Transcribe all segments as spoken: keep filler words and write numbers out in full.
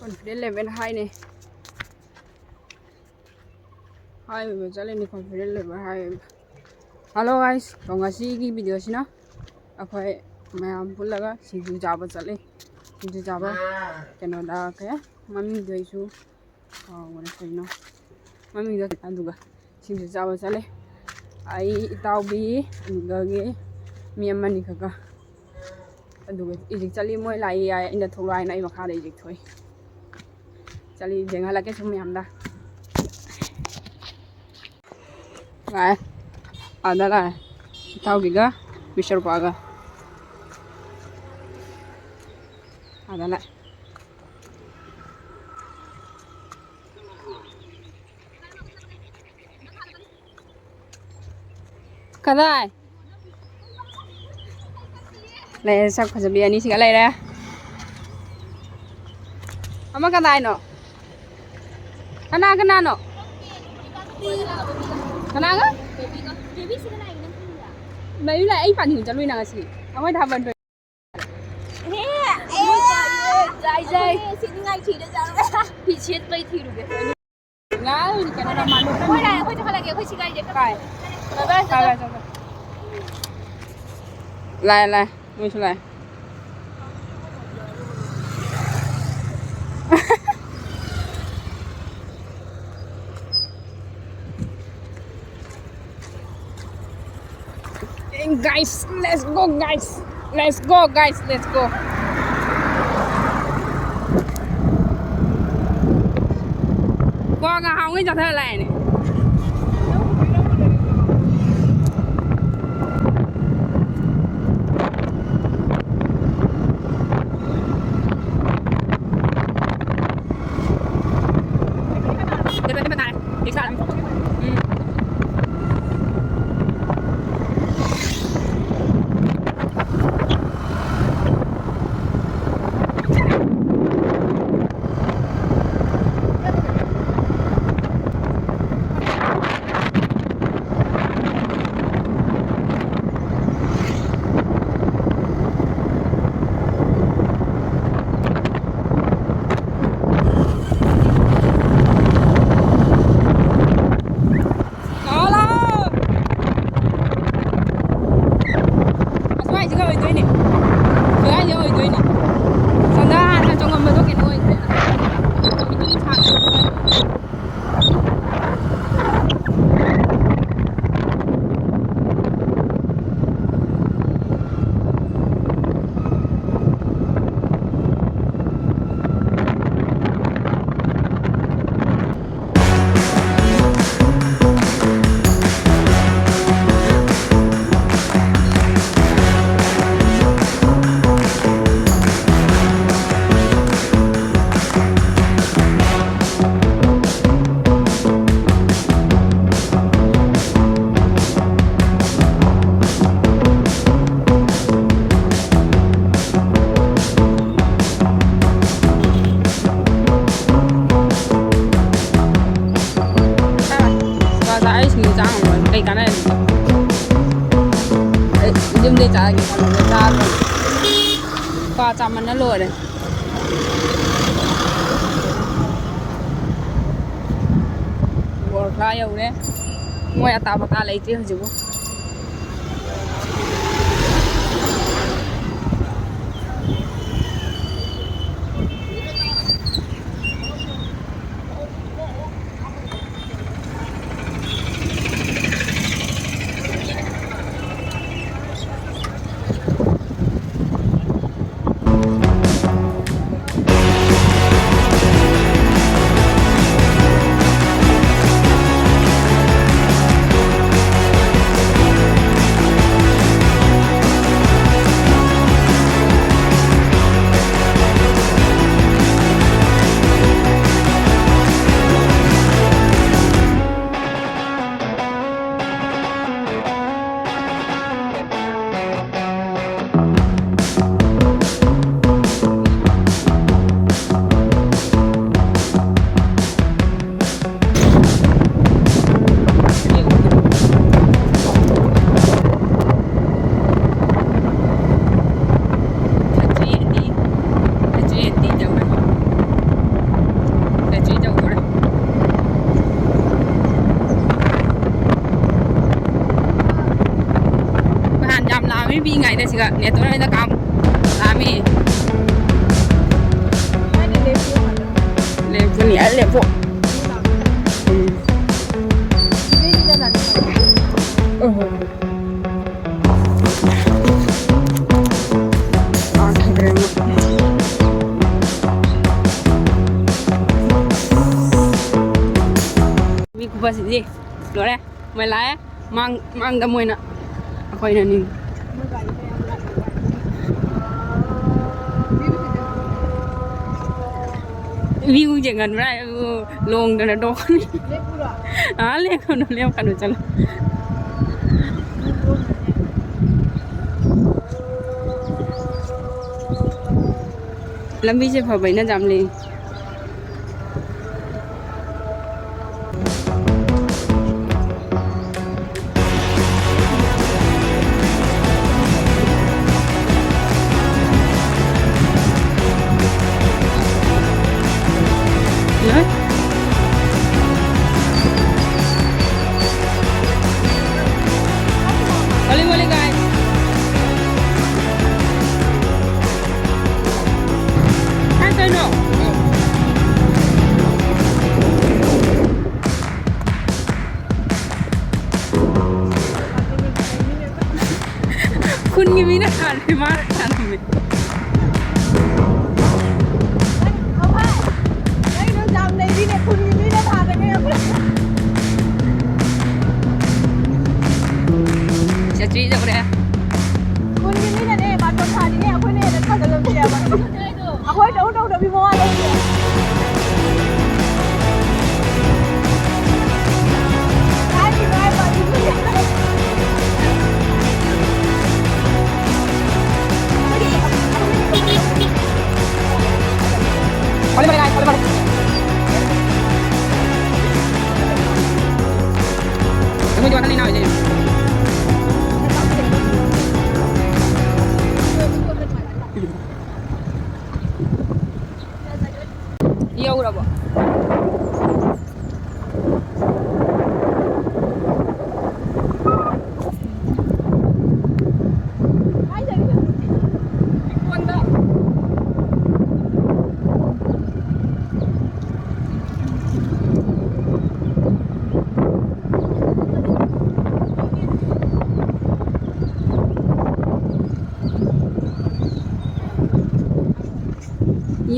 Confident level ꯍꯥꯏꯅꯦ꯫ ꯍꯥꯏꯕ ꯆꯠꯂꯤꯅꯤ confident level ꯍꯥꯏ꯫ Hello guys, ꯉꯁꯤꯒꯤ video ꯁꯤꯅ ꯑꯩꯈꯣꯏ ꯃꯌꯥꯝ ꯄꯨꯜꯂꯒ ꯁꯤꯡꯖꯨ ꯆꯥꯕ ꯆꯠꯂꯤ꯫ ꯁꯤꯡꯖꯨ ꯆꯥꯕ ꯀꯩꯅꯣꯗ ꯀꯩ ꯃꯃꯤꯡꯗꯣ ꯑꯩꯁꯨ ꯀꯥꯎꯈ꯭ꯔꯦ ꯀꯩꯅꯣ ꯃꯃꯤꯡꯗꯣ꯫ ꯑꯗꯨꯒ ꯁꯤꯡꯖꯨ ꯆꯥꯕ ꯆꯠꯂꯦ꯫ ꯑꯩ, ꯏꯇꯥꯎꯕꯤ, ꯑꯗꯨꯗꯒꯤ ꯃꯤ ꯑꯃꯅꯤ ꯈꯛꯀ꯫ ꯑꯗꯨꯒ ꯏꯖꯤꯛ ꯆꯠꯂꯤ꯫ ꯃꯣꯏ ꯂꯥꯛꯏ ꯌꯥꯏ, ꯑꯩꯅ ꯊꯣꯛꯂꯛꯑꯣ ꯍꯥꯏꯅ ꯑꯩ ꯃꯈꯥꯗ ꯏꯖꯤꯛ ꯊꯣꯛꯏ꯫ ꯆꯠꯂꯤ, ꯌꯦꯡꯍꯜꯂꯛꯀꯦ ꯁꯨꯝ ꯃꯌꯥꯝꯗ꯫ ꯂꯥꯛꯑꯦ꯫ ꯑꯥꯗ ꯂꯥꯛꯑꯦ꯫ ꯏꯇꯥꯎꯕꯤꯒ ꯕꯤꯁꯔꯨꯄꯥꯒ꯫ ꯑꯥꯗ ꯂꯥꯛꯑꯦ꯫ ꯀꯗꯥꯏ? ꯂꯩꯔꯦ, ꯁꯛ ꯐꯖꯕꯤ ꯑꯅꯤꯁꯤꯒ ꯂꯩꯔꯦ꯫ ꯑꯃ ꯀꯗꯥꯏꯅꯣ? ꯀꯅꯥ ꯀꯅꯥꯅꯣ? ꯀꯅꯥꯒ? ꯂꯩꯌꯨ ꯂꯥꯏ, ꯑꯩ ꯄꯥꯅꯤ ꯆꯠꯂꯨꯏꯅ ꯉꯁꯤ꯫ ꯑꯩꯈꯣꯏ ꯊꯥꯕꯜ ꯍꯦ, ꯑꯦ, ꯖꯥꯏ, ꯖꯥꯏ꯫ ꯑꯩꯈꯣꯏ ꯁꯦꯠꯅꯤꯡꯉꯥꯏ ꯊꯤꯔ ꯆꯠꯂꯦ꯫ ꯐꯤ ꯁꯦꯠꯄꯩ ꯊꯤꯔꯨꯒꯦ꯫ ꯉꯥꯏ, ꯀꯩꯅꯣ, ꯔꯃꯥꯟꯗꯣ ꯈꯔ ꯑꯩꯈꯣꯏ ꯂꯥꯛꯑꯦ, ꯑꯩꯈꯣꯏ ꯆꯠꯈꯠꯂꯒꯦ, ꯑꯩꯈꯣꯏ ꯁꯤ ꯒꯥꯔꯤꯁꯦ ꯀꯥꯏ? ꯀꯥꯏ, ꯀꯥꯏ, ꯀꯥꯏ, ꯀꯥꯏ? ꯂꯥꯛꯑꯦ, ꯂꯥꯛꯑꯦ, ꯃꯣꯏꯁꯨ ꯂꯥꯛꯑꯦ꯫ Guys, let's go, guys. Let's go, guys. Let's go. ꯀ꯭ꯋꯥꯒ ꯍꯥꯎꯉꯩ ꯆꯥꯊꯔ ꯂꯥꯛꯑꯦꯅꯦ꯫ ꯀꯥ ꯆꯥꯃꯟꯅ ꯂꯣꯏꯔꯦ꯫ ꯒꯣꯔꯈꯥ ꯌꯧꯔꯦ꯫ ꯃꯣꯏ ꯑꯇꯥ ꯄꯇꯥ ꯂꯩꯇ꯭ꯔꯦ ꯍꯧꯖꯤꯛꯄꯨ꯫ ꯅꯍꯥꯟ ꯌꯥꯝ ꯂꯥꯛꯑꯝꯃꯤ ꯄꯤꯛꯏꯉꯩꯗ ꯁꯤꯒ ꯅꯦꯇꯣꯟ ꯍꯣꯏꯗ ꯀꯥꯡ ꯂꯥꯛꯑꯝꯃꯤ꯫ ꯂꯦꯞꯄꯨꯅꯤ, ꯑ, ꯂꯦꯞꯄꯣ꯫ ꯎꯝ꯫ ꯎꯝ꯫ ꯂꯥꯛꯈꯤꯗ꯭ꯔꯦ ꯑꯃꯨꯛ꯫ ꯃꯤ ꯈꯨꯐꯁꯤꯗꯤ ꯂꯣꯏꯔꯦ꯫ ꯃꯣꯏ ꯂꯥꯛꯑꯦ꯫ ꯃꯥꯡ-, ꯃꯥꯡꯗ ꯃꯣꯏꯅ, ꯑꯩꯈꯣꯏꯅ ꯅꯤꯡ-, ꯃꯤꯕꯨ ꯌꯦꯡꯍꯟꯕ꯭ꯔꯥ ꯍꯥꯏꯕꯨ ꯂꯣꯡꯗꯅ ꯇꯣꯛꯀꯅꯤ꯫ ꯑꯥ, ꯂꯦꯞꯀꯅꯨ, ꯂꯦꯞꯀꯅꯨ, ꯆꯠꯂꯣ꯫ ꯂꯝꯕꯤꯁꯦ ꯐꯕꯩꯅ ꯌꯥꯝ ꯂꯦꯡꯉꯤ꯫ ꯌꯧꯔꯕꯣ?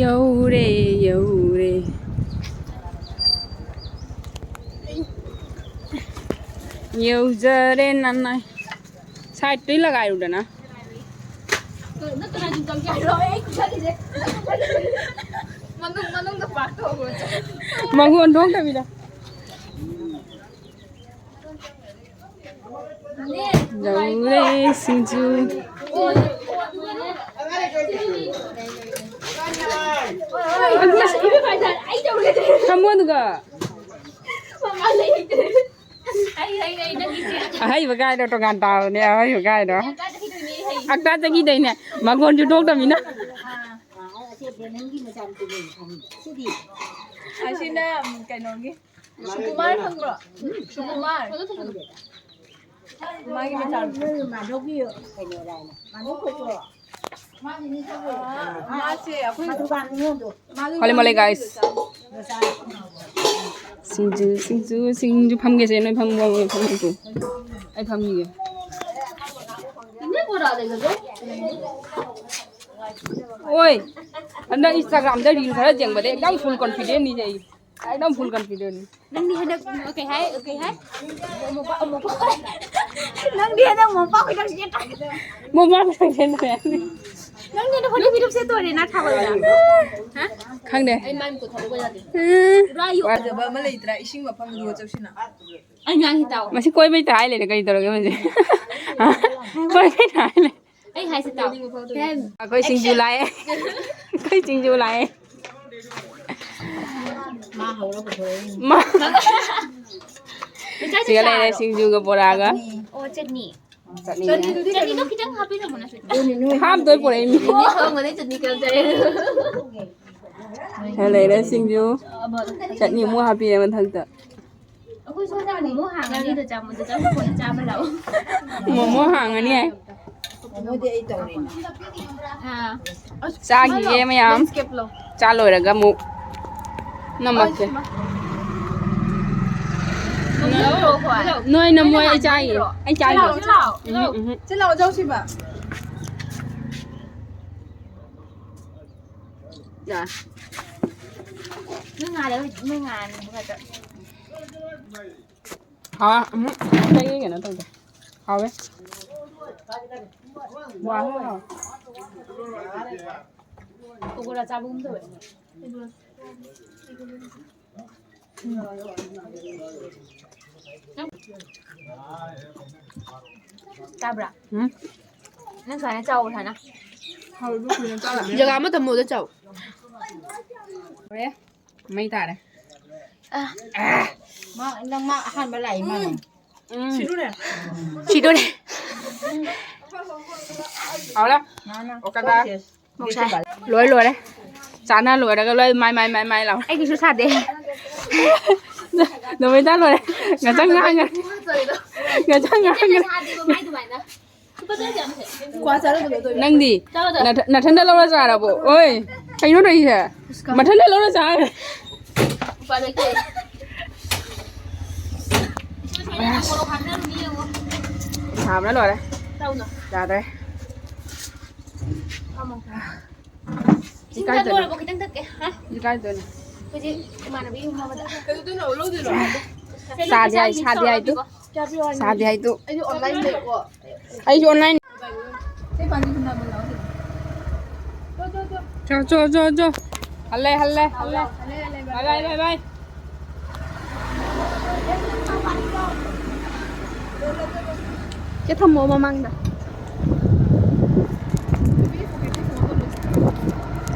ꯌꯧꯔꯦ, ꯌꯧꯔꯦ꯫ ꯌꯧꯖꯔꯦ ꯅꯅꯥꯏ꯫ ꯁꯥꯏꯠꯇꯩ ꯂꯒꯥꯏꯔꯨꯗꯅ꯫ ꯃꯅꯨꯡ, ꯃꯅꯨꯡꯗ ꯄꯥꯛ ꯇꯧꯈ꯭ꯔꯣ꯫ ꯃꯒꯣꯟ ꯊꯣꯛꯇꯕꯤꯗ꯫ ꯌꯧꯔꯦ ꯁꯤꯡꯖꯨ꯫ ꯊꯝꯃꯣ ꯑꯗꯨꯒ꯫ ꯑꯍꯩꯕ ꯀꯥꯏꯗꯣ ꯇꯣꯉꯥꯟ ꯇꯥꯕꯅꯦ, ꯑꯍꯩꯕ ꯀꯥꯏꯗꯣ꯫ ꯑꯛꯇꯥ ꯆꯠꯈꯤꯗꯣꯏꯅꯦ, ꯃꯒꯣꯟꯁꯨ ꯊꯣꯛꯇꯕꯅꯤꯅ꯫ ꯑꯁꯤꯅ, ꯎꯝ, ꯀꯩꯅꯣꯒꯤ꯫ ꯁꯨꯀꯨꯃꯥꯔ ꯈꯪꯕ꯭ꯔꯣ? ꯁꯨꯀꯨꯃꯥꯔ꯫ ꯃꯥꯒꯤ ꯃꯆꯥꯅꯨꯄꯤ꯫ ꯃꯥꯗꯧꯒꯤ ꯀꯩꯅꯣꯔꯥ ꯍꯥꯏꯅ꯫ ꯃꯥꯗꯧ ꯈꯣꯠꯇꯣ꯫ ꯃꯥꯁꯦ ꯑꯩꯈꯣꯏ ꯃꯥꯗꯨꯀꯥꯟ ꯃꯤꯉꯣꯟꯗꯣ꯫ ꯃꯥꯗꯨ ꯍꯣꯂꯤ ꯃꯣꯂꯤ, ꯒꯥꯏꯁ꯫ ꯃꯆꯥ꯫ ꯁꯤꯡꯖꯨ, ꯁꯤꯡꯖꯨ, ꯁꯤꯡꯖꯨ ꯐꯝꯒꯦꯁꯦ꯫ ꯅꯣꯏ ꯐꯝꯃꯣ, ꯅꯣꯏ ꯐꯝꯃꯣ꯫ ꯑꯩ ꯐꯝꯃꯤꯒꯦ꯫ ꯏꯅꯦ ꯕꯣꯔꯥ ꯂꯩꯒꯗ꯭ꯔꯣ? ꯑꯣꯏ, ꯍꯟꯗꯛ Instagram-ꯗ reel ꯈꯔ ꯌꯦꯡꯕꯗ ꯑꯦꯛꯗꯝ full confident-ꯅꯤ ꯑꯩ꯫ ꯑꯦꯛꯗꯝ full confident-ꯅꯤ꯫ ꯅꯪꯗꯤ ꯍꯟꯗꯛ ꯀꯩ ꯍꯥꯏ, ꯀꯩ ꯍꯥꯏ? ꯃꯣꯝꯄꯥꯛ, ꯃꯣꯝꯄꯥꯛ꯫ ꯅꯪꯗꯤ ꯍꯟꯗꯛ ꯃꯣꯝꯄꯥꯛ ꯈꯤꯇꯪ ꯁꯦꯠꯇ꯫ ꯃꯣꯝꯄꯥꯛ ꯈꯤꯇꯪ ꯁꯦꯠꯇ꯫ ꯅꯪꯗꯤ ꯍꯟꯗꯛ ꯐꯅꯦꯛ ꯐꯤꯗꯛ ꯇꯣꯔꯦꯅꯥ ꯊꯥꯕꯜꯗ꯫ ꯈꯪꯗꯦ꯫ ꯑꯩ ꯃꯥꯏ ꯃꯀꯨ ꯊꯥꯗꯣꯛꯄ ꯌꯥꯗꯦ꯫ ꯎꯝ꯫ ꯄꯨꯔꯥ ꯌꯣ-, ꯐꯖꯕ ꯑꯃ ꯂꯩꯇ꯭ꯔꯥ? ꯏꯁꯤꯡ ꯃꯐꯝꯗꯨꯗ ꯆꯧꯁꯤꯅ꯫ ꯑꯩ ꯉꯥꯡꯉꯤ ꯇꯥꯎ꯫ ꯃꯁꯤ ꯀꯣꯏꯕꯩ ꯇꯥꯏ ꯂꯩꯔꯦ, ꯀꯔꯤ ꯇꯧꯔꯒꯦ ꯃꯁꯤ? ꯀꯣꯏꯕꯩ ꯇꯥꯏ ꯂꯩ꯫ ꯑꯩ ꯍꯥꯏꯁꯦ ꯇꯥꯎ꯫ ꯑꯩꯈꯣꯏ ꯁꯤꯡꯖꯨ ꯂꯥꯛꯑꯦ꯫ ꯑꯩꯈꯣꯏ ꯁꯤꯡꯖꯨ ꯂꯥꯛꯑꯦ꯫ ꯃꯥ ꯍꯧꯔ ꯄꯨꯊꯣꯔꯛꯏꯅꯤ꯫ ꯃꯥ-, ꯃꯤꯊꯥꯏ ꯁꯤꯒ ꯂꯩꯔꯦ, ꯆꯥꯔꯣ? ꯁꯤꯡꯖꯨꯒ ꯕꯣꯔꯥꯒ꯫ ꯑꯣ, ꯆꯠꯅꯤ꯫ ꯆꯠꯅꯤꯅꯦ꯫ ꯆꯠꯅꯤꯗꯣ ꯈꯤꯇꯪ ꯍꯥꯞꯄꯤꯔꯝꯃꯣ ꯅꯁꯨ꯫ ꯍꯥꯞꯇꯣꯏ ꯄꯣꯔꯛꯏꯅꯤ꯫ ꯅꯤꯅꯦ ꯍꯧꯔꯝꯒꯅꯤ ꯆꯠꯅꯤ ꯀꯔꯝ ꯆꯥꯏ? ꯁꯤꯗ ꯂꯩꯔꯦ ꯁꯤꯡꯖꯨ꯫ ꯆꯠꯅꯤ ꯑꯃꯨꯛ ꯍꯥꯞꯄꯤꯔꯦ ꯃꯊꯛꯇ꯫ ꯑꯩꯈꯣꯏ ꯁꯣꯝꯗ ꯃꯣꯃꯣ ꯍꯥꯡꯉꯅꯤꯗꯣ ꯆꯥꯃꯣꯗꯣ ꯆꯪꯉꯛꯑꯣ ꯆꯥꯕ ꯂꯥꯛꯑꯣ꯫ ꯃꯣꯃꯣ ꯍꯥꯡꯉꯅꯤ ꯍꯥꯏ꯫ ꯃꯣꯃꯣꯗꯤ ꯑꯩ ꯇꯧꯔꯤꯅꯦ꯫ ꯑꯥ꯫ ꯆꯥꯈꯤꯒꯦ ꯃꯌꯥꯝ꯫ ꯂꯦꯟꯁꯀꯦꯞ ꯂꯧ꯫ ꯆꯥ ꯂꯣꯏꯔꯒ ꯑꯃꯨꯛ ꯅꯝꯃꯛꯀꯦ꯫ ꯅꯣꯏ ꯅꯝꯃꯣ, ꯑꯩ ꯆꯥꯏꯌꯦ꯫ ꯑꯩ ꯆꯥꯏꯌꯦ꯫ ꯆꯤꯜꯂꯥꯎ, ꯆꯤꯜꯂꯥꯎ꯫ ꯎꯝ, ꯎꯝ꯫ ꯆꯤꯜꯂꯥꯎ, ꯆꯧꯁꯤꯕ꯫ ꯌꯥ꯫ ꯅꯣꯏ ꯉꯥꯗ, ꯅꯣꯏ ꯉꯥ ꯅꯝꯕ ꯈꯛꯇ꯫ ꯍꯥ, ꯎꯝ, ꯑꯇꯩ ꯀꯩꯅꯣ ꯇꯧꯗꯦ꯫ ꯍꯥꯎꯋꯦ꯫ ꯋꯥ, ꯍꯥꯎꯋꯦ꯫ ꯄꯀꯣꯔꯥ ꯆꯥꯕꯒꯨꯝ ꯇꯧꯋꯦ꯫ ꯇꯥꯕ꯭ꯔꯥ? ꯎꯝ? ꯅꯪ ꯁꯨꯃꯥꯏꯅ ꯆꯥꯎ, ꯁꯨꯃꯥꯏꯅ꯫ ꯖꯒꯥ ꯑꯃ ꯊꯝꯃꯣꯗ ꯆꯥꯎ꯫ ꯃꯩ ꯇꯥꯔꯦ꯫ ꯑ꯫ ꯃꯥ, ꯅꯪ ꯃꯥ ꯑꯍꯥꯟꯕ ꯂꯥꯛꯏ ꯃꯥꯅꯦ꯫ ꯎꯝ꯫ ꯁꯤꯗꯣꯔꯦ꯫ ꯁꯤꯗꯣꯔꯦ꯫ ꯍꯥꯎꯔꯦ꯫ ꯃꯥꯅ ꯑꯣꯀꯦꯗ꯫ ꯃꯣꯛꯁꯥꯏ꯫ ꯂꯣꯏ ꯂꯣꯏꯔꯦ꯫ ꯆꯥꯅ ꯂꯣꯏꯔꯒ ꯂꯣꯏ ꯃꯥꯏ, ꯃꯥꯏ, ꯃꯥꯏ, ꯃꯥꯏ ꯂꯥꯎ꯫ ꯑꯩꯒꯤꯁꯨ ꯁꯥꯗꯦ꯫ ꯅꯣꯃꯤꯇꯥ ꯂꯣꯏꯔꯦ꯫ ꯉꯥꯛꯇꯪ ꯉꯥꯡꯉꯦ꯫ ꯉꯥꯛꯇꯪ ꯉꯥꯡꯉꯦ꯫ ꯅꯠꯇꯦ, ꯁꯥꯗꯦꯕ ꯃꯥꯏ ꯑꯗꯨꯃꯥꯏꯅ꯫ ꯅꯪꯗꯤ ꯅꯊ-, ꯅꯊꯟꯗ ꯂꯧꯔ ꯆꯥꯔꯕꯣ? ꯑꯣꯏ, ꯀꯩꯅꯣ ꯇꯧꯔꯤꯁꯦ? ꯃꯊꯟꯗ ꯂꯧꯔ ꯆꯥꯔꯦ꯫ ꯎꯄꯥꯏ ꯂꯩꯇꯦ꯫ ꯁꯥꯕꯅ ꯂꯣꯏꯔꯦ꯫ ꯌꯥꯗ꯭ꯔꯦ꯫ ꯏꯀꯥꯏꯖꯔꯦ꯫ ꯏꯀꯥꯏꯖꯔꯦ꯫ ꯍꯧꯖꯤꯛ ꯏꯃꯥꯟꯅꯕꯤ ꯌꯨꯝ ꯑꯃꯗ꯫ ꯁꯥꯗꯦ ꯍꯥꯏ, ꯁꯥꯗꯦ ꯍꯥꯏꯗꯨ꯫ ꯁꯥꯗꯦ ꯍꯥꯏꯗꯨ꯫ ꯑꯩꯁꯨ online ꯂꯩꯀꯣ꯫ ꯑꯩꯁꯨ online꯫ ꯆꯣ, ꯆꯣ, ꯆꯣ, ꯆꯣ꯫ ꯍꯜꯂꯦ, ꯍꯜꯂꯦ, ꯍꯜꯂꯦ꯫ ꯕꯥꯏ, ꯕꯥꯏ, ꯕꯥꯏ, ꯕꯥꯏ꯫ ꯆꯦ, ꯊꯝꯃꯣ ꯃꯃꯥꯡꯗ꯫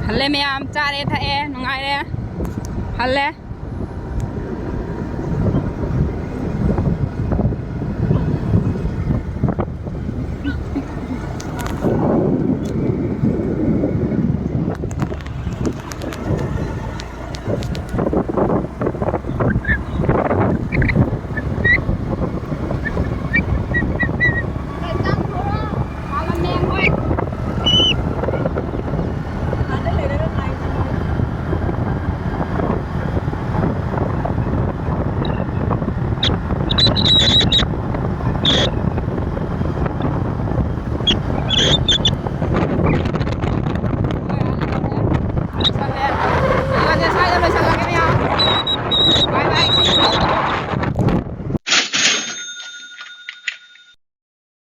ꯍꯜꯂꯦ ꯃꯌꯥꯝ, ꯆꯥꯔꯦ, ꯊꯛꯑꯦ, ꯅꯨꯡꯉꯥꯏꯔꯦ꯫ ꯍꯜꯂꯦ꯫